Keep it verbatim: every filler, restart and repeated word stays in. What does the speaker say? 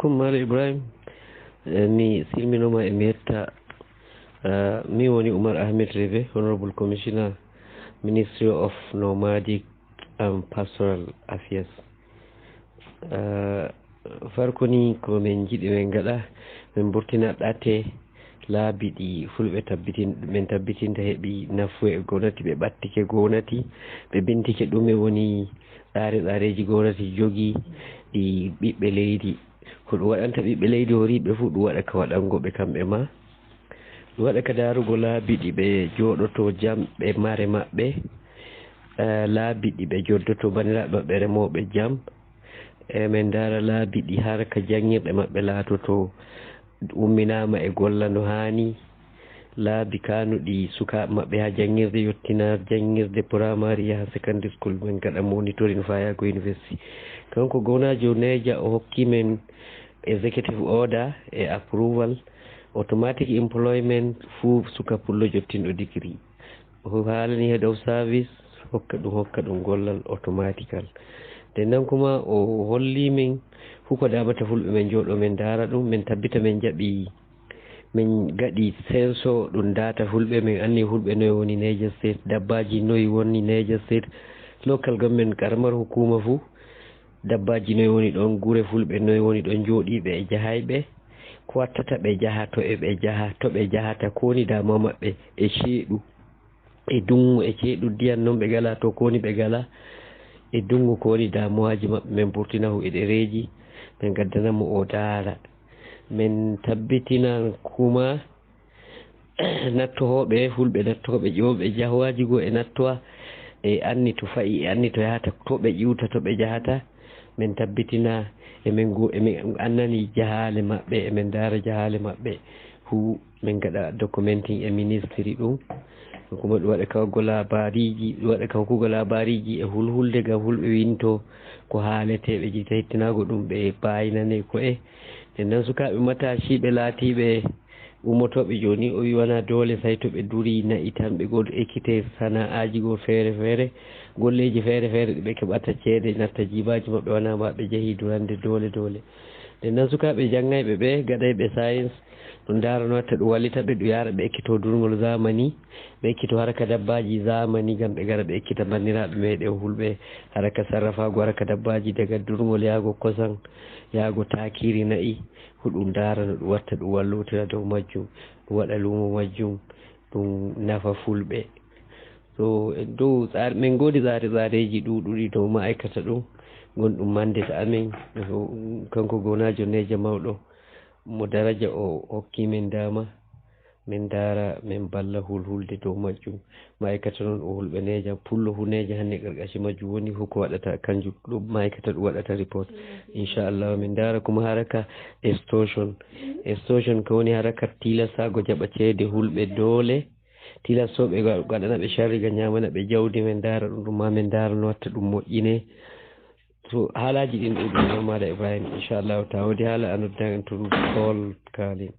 Malam Ibrahim, eh, mi silminoma e mi yetta. Eh, mi woni Umar Ahmed Rebe, Honorable Commissioner, Ministry of Nomadic and Pastoral Affairs. Eh, farko ni ko min njiɗi min ngaɗa, min mburtina ɗate laabi ɗi fulɓe tabbitin, min tabbitinta heɓi nafu e gomnati, ɓe ɓattike gomnati, ɓe bintike ɗume woni tsare-tsareji gomnati jogi ɗi ɓiɓɓe leydi. Ko ɗum waɗanta ɓiɓɓe leydi horiiɓe fof, ɗum waɗa ka waɗango ɓe kamɓe ma. Ɗum waɗa ka daarugo laabi ɗi ɓe jooɗoto jam ɓe mare maɓɓe, eh, laabi ɗi ɓe joddoto bandiraaɓe maɓɓe remooɓe jam. E min ndaara laabi ɗi harka janngirɗe maɓɓe laatoto umminaama e golla no haani. Laabi kaanuɗi sukaaɓe maɓɓe haa janngirde yottina, janngirde primary yaha secondary school, min ngaɗa monitoring faa yaha ko university. Kanko gownaajo Neja o hokki min executive order e approval, automatic employment fuu suka pullo jottinɗo degree. O haalani head of service, hokka ɗum, hokka ɗum gollal automatical. Nden nan kuma o holli min hu ko damata fulɓe men jooɗo men ndaara ɗum, men tabbita men jaɓi, men gaɗi senso ɗum data fulɓe, men anni fulɓe noy woni Niger State, dabbaji noy woni Niger State, local government, karamar hukuma fuu, dabbaji noy woni ɗon, gure fulɓe noy woni ɗon, jooɗiiɓe e jahayɓe, ko wattata ɓe jaha, to e ɓe jaha, to ɓe jahata, ko woni damuwa maɓɓe e ceeɗu, e dunngu e ceeɗu ndiyan, noon ɓe ngala to, ko woni ɓe ngala e dunngu, ko woni damuwaaji maɓɓe, min mburtina hu e ɗereeji, min ngaddana mo o daara. Min tabbitina kuma nattohooɓe, fulɓe nattooɓe ƴooɓe jahwaaji goo e nattowa, e anni to fa'i, e anni to yahata, to ɓe ƴiwta, to ɓe jahata. Min tabbitina e min go-, e min annani jahaale maɓɓe, e min ndaara jahaale maɓɓe. Hu min ngaɗa documenting e ministry ɗum. Kuma ɗum waɗa ka hokkugo labaariiji, ɗum waɗa ka hokkugo labaariiji e hulhulde ngam hulɓe winto ko haaletee, ɓe jita hettinaago ɗum, ɓe paayinane ko'e. Nden nan sukaaɓe mataashiiɓe laatiiɓe ummotooɓe jooni, o wi wanaa doole say to ɓe durii na'i tan, ɓe gol ekkitee sana'aaji goo feere feere, golleeji feere feere ɗi ɓe keɓata ceede, natta jiibaaji maɓɓe, wanaa ma ɓe jahii durande doole doole. Nden nan sukaaɓe janngayɓe ɓe, gaɗayɓe science, ɗum ndaara no watta ɗum wallita ɓe, ɗum yaara ɓe ekkitoo durngol zamani, ɓe ekkitoo haraka dabbaaji zamani, ngam ɓe ngara ɓe ekkita banndiraaɓe meɗen hulɓe haraka sarrafaago haraka dabbaaji, daga durngol yaago kosan, yaago taakiiri na'i, ko ɗum ndaara no ɗum watta ɗum wallotira dow majjum, ɗum waɗa luumo majjum, ɗum nafa fulɓe. So, e dow tsaari, min ngoodi tsaare-tsaareeji ɗuuɗuɗi to ma'aykata ɗum, gonɗum mandate amin, kanko gownaajo Neja mawɗo, mo daraja o hokki min daama, min ndaara, min mballa hulhulde dow majjum. Ma'aykata noon o hulɓe Neja, pullo hu Neja hannde qarqashi majjum woni, hu ko waɗata kanjum, ɗum ma'aykata ɗum waɗata report. Inchallah, min ndaara kuma haraka extortion. Extortion ko woni haraka tilasaago jaɓa ceede hulɓe doole, tilasooɓe ga-, gaɗana ɓe sharri, ga ñaamana ɓe jawdi, min ndaara ɗum, ɗum ma min ndaara no watta ɗum moƴƴine. So haalaaji ɗin ɗuuɗi noon, Maala Ibrahim, inchallahu, ta woodi haala a noddan en to ɗum call kaalin.